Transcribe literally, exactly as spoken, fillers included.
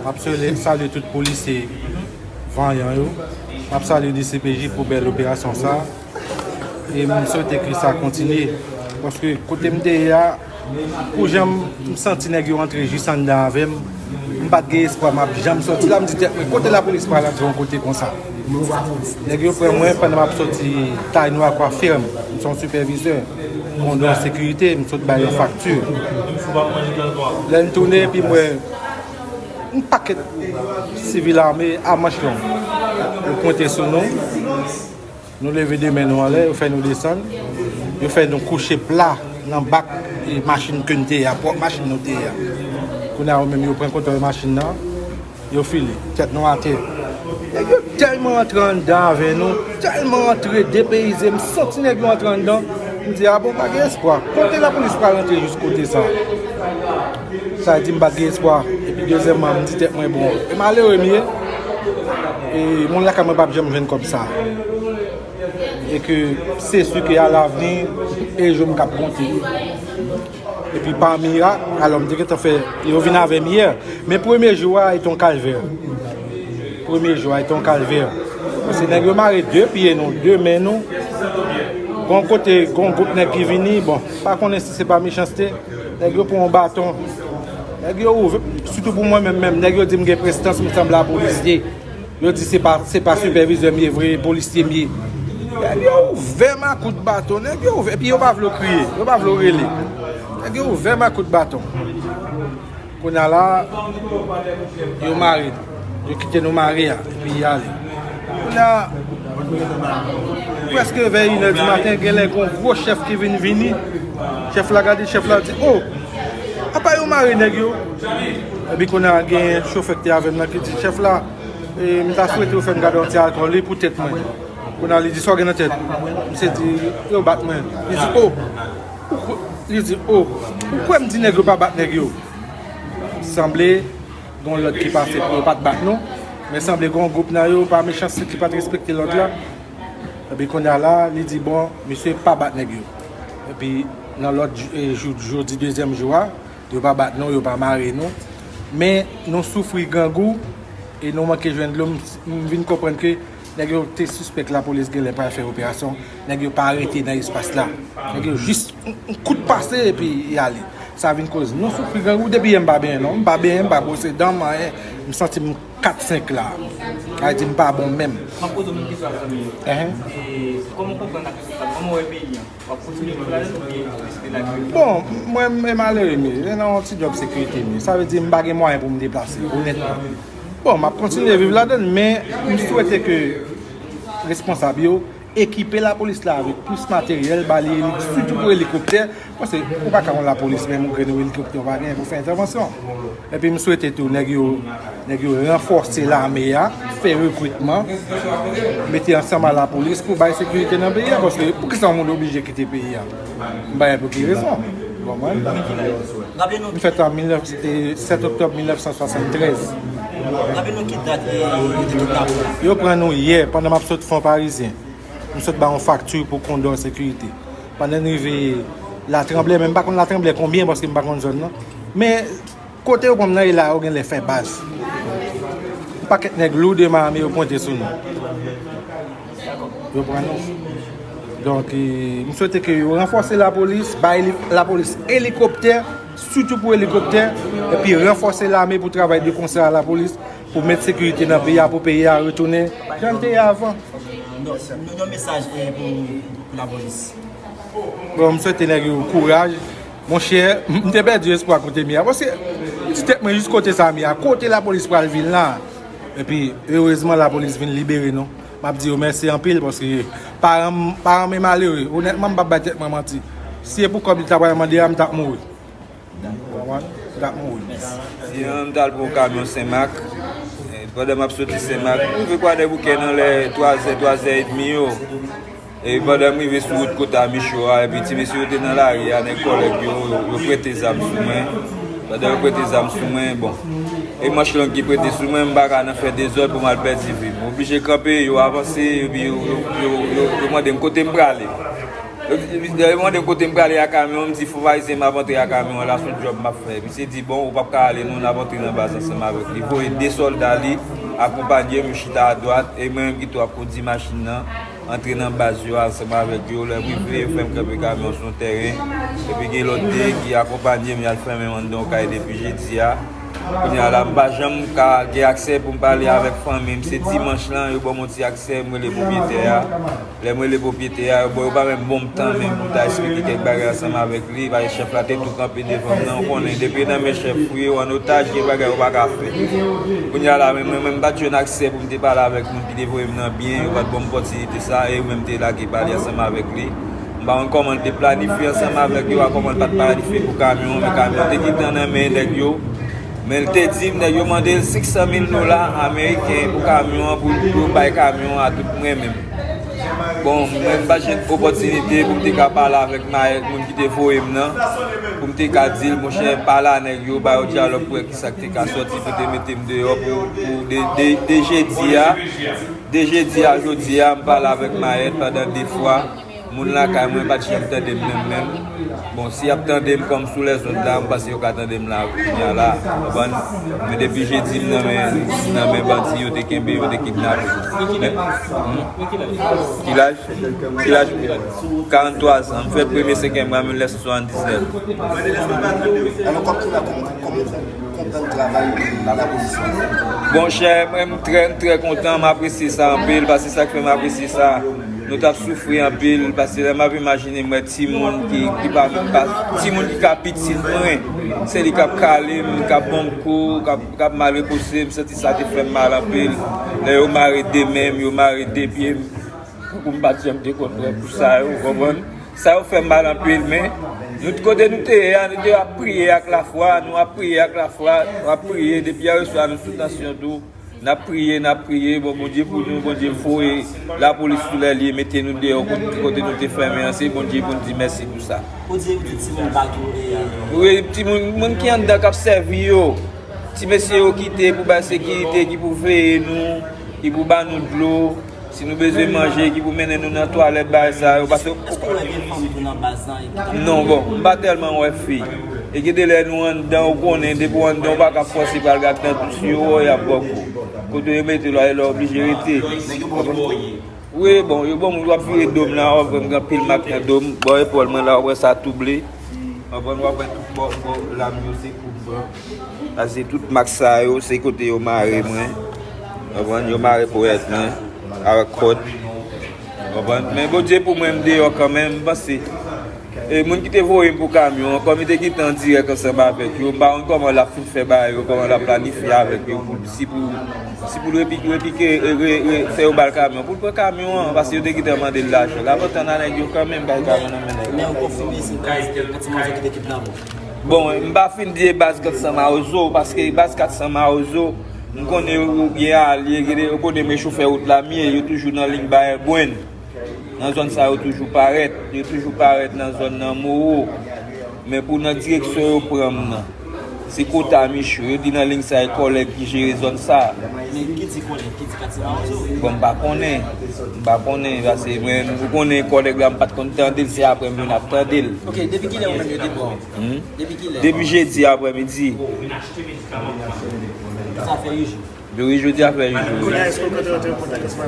M ap salye, salye tout polisye vanyan yo. M ap salye D C P J pou bèl operasyon sa. E m swete ke sa kontinye. Paske kote m te ye a, pou jan m santi nèg yo antre jis anndan avè m, m pa t gen espwa m ap janm sòti la. M di tèt mwen, kote lapolis pral antre yon kote konsa? Nèg yo pran mwen pandan m ap sòti Taynwa Coiffure. M se yon sipèvizè, kondò sekirite, m sot bay yon fakti. Lè n tounen, epi m wè yon pakèt sivil ame a manch long. Yo pwente sou nou. Nou leve de men nou anlè, yo fè nou desann. Yo fè nou kouche pla nan bak e machin ke n te ye a, pwòp machin nou te ye a. Kounye a, yo menm, yo pran kontwòl machin nan, yo file, tèt nou atè. Nèg yo tèlman antre anndan avè nou, tèlman antre depeyize, m santi nèg yo antre anndan. M di, a bon, pa gen espwa. Kote lapolis pral antre jis kote sa? Sa vle di m pa t gen espwa. Epi dezyèmman, m di tèt mwen, bon, e malere m ye. E moun lakay mwen p ap janm jwenn kòb sa. E ke se si ke alavni, e jou m k ap konte. Epi pa mirak, alò m te gentan fè, yo vin avè m yè. Men premye jou a, e te yon kalvè. Premye jou a, e te yon kalvè. Paske nèg yo mare de pye nou, de men nou. Gon kote, gon gwoup nèg ki vini, bon, pa konnen si se pa mechanste. Nèg yo pran yon baton. Nèg yo ouvè, sitou pou mwen menm, menm, nèg yo di m gen prestans, m sanble a polisye. Yo di se pa, se pa sipèvizè m ye vre, polisye m ye. Nèg yo ouvè m a kout baton, nèg yo ouvè, epi yo pa vle w kriye, yo pa vle w rele. Nèg yo ouvè m a kout baton. Kounye a la, yo mare n. Yo kite nou mare a, epi y ale. Kounye a, prèske vè inè di maten, genlè gon gwo chèf ki vin vini. Chèf la gade, chèf la di, o, apa yo mare nèg yo? Epi kounye a, gen chofè ki te avè m nan ki di, chèf la, e, m ta swete yo fè m gade yon ti alkòl, wi, pou tèt mwen. Kounye a, li di, sa w gen nan tèt? Misye di, yo bat mwen. Li di, o, ou kwè, li di, o, ou kwè m di nèg yo pa bat nèg yo? Sanble gen yon lòd ki pase pou yo pa t bat nou, men sanble gen yon gwoup nan yo, pa mechanste, ki pa t respekte lòd la. Epi kounye a la, li di, bon, misye pa bat nèg yo. Epi nan lòt jou, e, jou, jodi dezyèm jou a, yo pa bat nou, yo pa mare nou. Men nou soufri grangou e nou manke jwenn dlo. M, m vin konprann ke nèg yo te sispèk lapolis genlè pral fè operasyon. Nèg yo pa rete nan espas la. Nèg yo jis yon, yon kout pase epi y ale. Sa vin koz nou soufri grangou. Depi yè m pa benyen non. M pa benyen, m pa bwose dan m, anyen. M santi m kat senk la. Sa vle di m pa bon menm. M ap poze w menm kesyon sa, zanmi yo. Kòman w konprann ak responsab? Kòman w wè peyi a? W ap kontinye viv ladan l oubyen w deside lage l? Bon, mwen, m malere m ye. Se nan yon ti djòb sekirite m ye. Sa vle di m pa gen mwayen pou m deplase, onètman. Bon, m ap kontinye viv ladan l, men m swete ke responsab yo ekipe lapolis la avèk plis materyèl, ba li eli-, sitou pou elikoptè, paske ou pa ka yon lapolis, menm yon grenn elikoptè ou pa genyen pou fè entèvansyon. Epi m swete tou, nèg yo, nèg yo ranfòse lame a, fè rekritman, mete ansanm a lapolis pou bay sekirite nan peyi a, paske poukisa yon moun oblije kite peyi a? M pa wè pou ki rezon. Ou konprann? M fèt an mil nèf, e, sèt oktòb mil nèf san swasanntrèz. Raple nou ki dat, e, yo te kidnape w? Yo pran nou yè, pandan m ap sot Fon Parizyen. M sot ba yon fakti pou kondò sekirite. Pandan n rive Latranblè, men m pa konn Latranblè konbyen, paske m pa konn zòn nan. Men kote yo pran m nan, e la yo genlè fè baz. Yon pakèt nèg lou de ma ame yo pwente sou nou. Yo pran nou. Donk, e, m swete ke yo ranfòse lapolis, bay li, lapolis elikoptè, sitou pou elikoptè, epi ranfòse lame pou travay de konsè a lapolis, pou met sekirite nan peyi a, pou peyi a retounen jan l te ye avan. Non, non, non, mesaj, e, pou, pou lapolis. Bon, m swete nèg yo kouraj. Monchè, m te pèdi espwa kote m ye a. Paske m di tèt mwen jis kote sa m ye a. Kote lapolis pral vin la? Epi, erezman, lapolis vin libere nou. M ap di yo mèsi anpil paske paran m, paran m e malere. Onètman, m p ap bay tèt mwen manti. Si e pou kòb li ta pral mande a, m t ap mouri. Ou konprann? M t ap mouri. Mèsi. Di an, m t al pran yon kamyon Senmak. E, pandan m ap soti Senmak, m rive Kwadèboukè nan lè twa zè, twa zè edmi yo. E pandan m rive sou wout Kota Micho a, epi ti mesye yo te nan lari a, nèg kòlèg yo, yo, yo prete zam sou mwen. Pandan yo prete zam sou mwen, bon. E manch long ki prete sou mwen, m pa ka nan fè dezòd pou m al pèdi vi m. M oblije kanpe, yo avanse, epi yo, yo, yo, yo, yo mande m kote m prale. Yo di, yo mande kote m prale a kamyon, m di fò Ayisyen m ap antre a kamyon an la, se yon djòb m ap fè. Misye di, bon, ou p ap ka ale non, n ap antre nan baz ansanm avèk li. Voye de sòlda li, akonpanye m, yo chita adwat, e mwen menm ki tou ap kondi machin nan, antre nan baz yo ansanm avèk yo. Lè m rive, yo fè m kanpe kamyon sou yon tèren, epi gen lòt de ki akonpanye m, y al fèmen m anndan yon kay depi jedi a. Kounye a la, m pa janm ka gen aksè pou m pale avèk fanmi m. Se dimanch lan, yo ban m yon ti aksè, m rele pwopyetè a. Lè m rele pwopyetè a, yo, bon, yo pa menm ban m tan menm pou m ta eksplike kèk bagay ansanm avèk li, paske chèf la te tou kanpe devan m nan, ou konnen, depi nan men chèf ou ye, ou an otaj, gen bagay ou pa ka fè. Kounye a la, men mwen, mwen, m pa t jwenn aksè pou m te pale avèk moun ki te voye m nan byen, yo pa t ban m opòtinite sa, e yo menm te lage pale ansanm avèk li. M pa konn kòman l te planifye ansanm avèk yo, a kòman l pa t planifye pou kamyon an, men kamyon an te gentan nan men nèg yo. Men l te di m, nèg yo mande l senk san mil dola ameriken pou kamyon an, pou, pou yo bay kamyon an a tout mwen menm. Bon, mwen m pa jwenn opòtinite pou m te ka pale avèk mayèt moun ki te voye m nan, pou m te ka di l, monchè, pale a nèg yo, ba yo dyalòg pou wè kisa k te ka sòti pou te mete m deyò pou, pou de, de, de jedi a. De jedi a jodi a, m pale avèk mayèt pandan de fwa. Moun lakay mwen pa t janm tande m menm menm. Bon, si y ap tande m kòm sou lèzond la, m panse yo ka tande m la kounye a la. Konprann? Men depi jedi m nan men, m nan men bandi, yo te kenbe, yo te kidnape. Men, hmm? Ki laj? Ki laj? Karant twa zan. M fèt premye senkyèm mwa mil nèf san swasanndisnèf. Alò, kòm ki la, kòm, kòm, kòm konprann travay lapolis la? Bon, chè, mwen, m trè, m trè kontan, m apresye sa anpil, paske sa k fè m apresye sa, nou t ap soufri anpil, paske lè m ap imajine m wè timoun ki, ki pa menm pa, timoun ki ka pitit mwen, se li k ap kale m, k ap ban m kou, k ap, k ap malrepose m, m santi sa te fè m mal anpil. Lè yo mare de men m, yo mare de pye m, pou m pa t janm te konn prè pou sa yo, ou konprann? Sa yo fè m mal anpil, men nou, kote nou te ye a, nou te ap priye ak lafwa, nou ap priye ak lafwa, nou ap priye, depi yè swa nou sou tansyon tou, n ap priye, n ap priye, bon, Bondye pou nou, Bondye voye lapolis sou lè l ye, mete nou deyò kote, kote nou te fèmen an, se Bondye pou n di mèsi pou sa. Ou di, ou di timoun pa tou, e, wi, timoun, moun ki anndan k ap sèvi yo, ti mesye yo kite pou bay sekirite, ki pou veye nou, ki pou ba nou dlo, si nou bezwen manje, ki pou mennen nou nan twalèt, bagay sa yo, paske Èske w wè gen fanm tou nan baz lan e ki t ap... Non, bon, m pa tèlman wè fi. E gen de lè nou anndan, ou konnen, depi w anndan, ou pa ka fòse pral gad nan dous yo, y ap ba w kou. Kote yo mete l, lè w oblije rete. Nèg yo ba w kou? Wi, bon, yo ban m, w ap vire do m la, w ap wè m gen anpil mak nan do m. Bò epòl mwen la, w ap wè sa tou ble. W ap wè, w ap wè tout bò, bò lam yo se kout ban. Paske tout mak sa yo, se kote yo mare mwen. Konprann? Yo mare ponyèt mwen avèk kòd. Konprann? Men Bondye pou mwen, m deyò kanmenm, m panse. E moun ki te voye m pou kamyon an, kòm li te gentan an dirèk ansanm avèk yo, m pa konn kòman l ap fin fè bagay yo, kòman l ap planifye avèk yo, pou, si pou, si pou l repi-, repike, e, re-, re-, fè yo ba l kamyon, pou l pran kamyon an, paske yo te gentan mande l lajan. L ap antann a nèg yo kanmenm, bay kamyon nan men nèg yo. Men ou konfime se baz Kat San Mawozo ki te kidnape w? Bon, m pa fin di e baz Kat San Mawozo, paske baz Kat San Mawozo, m konnen yo, yo gen alye, gen de, yo konnen men chofè wout la m ye, yo toujou nan liy Bayè Bwenn. Nan zòn sa, yo toujou parèt, yo toujou parèt nan zòn nan Mowo. Men pou nan direksyon yo pran m nan, se Kota Micho, yo di nan liy sa, e kòlèg ki jere zòn sa. Men ki di kòlèg, ki di Kat San Mawozo? Bon, m pa konnen, m pa konnen, paske mwen, ou konnen kòlèg la, m pa t konn tande l, se apre m vin ap tande l. Ok, depi kilè ou menm yo te pran w? Hmm? Depi kilè? Depi jedi aprèmidi. Sa fè uit jou. Wi, jodi a fè uit jou. Kounye a, èske w konte rantre an kontak ansanm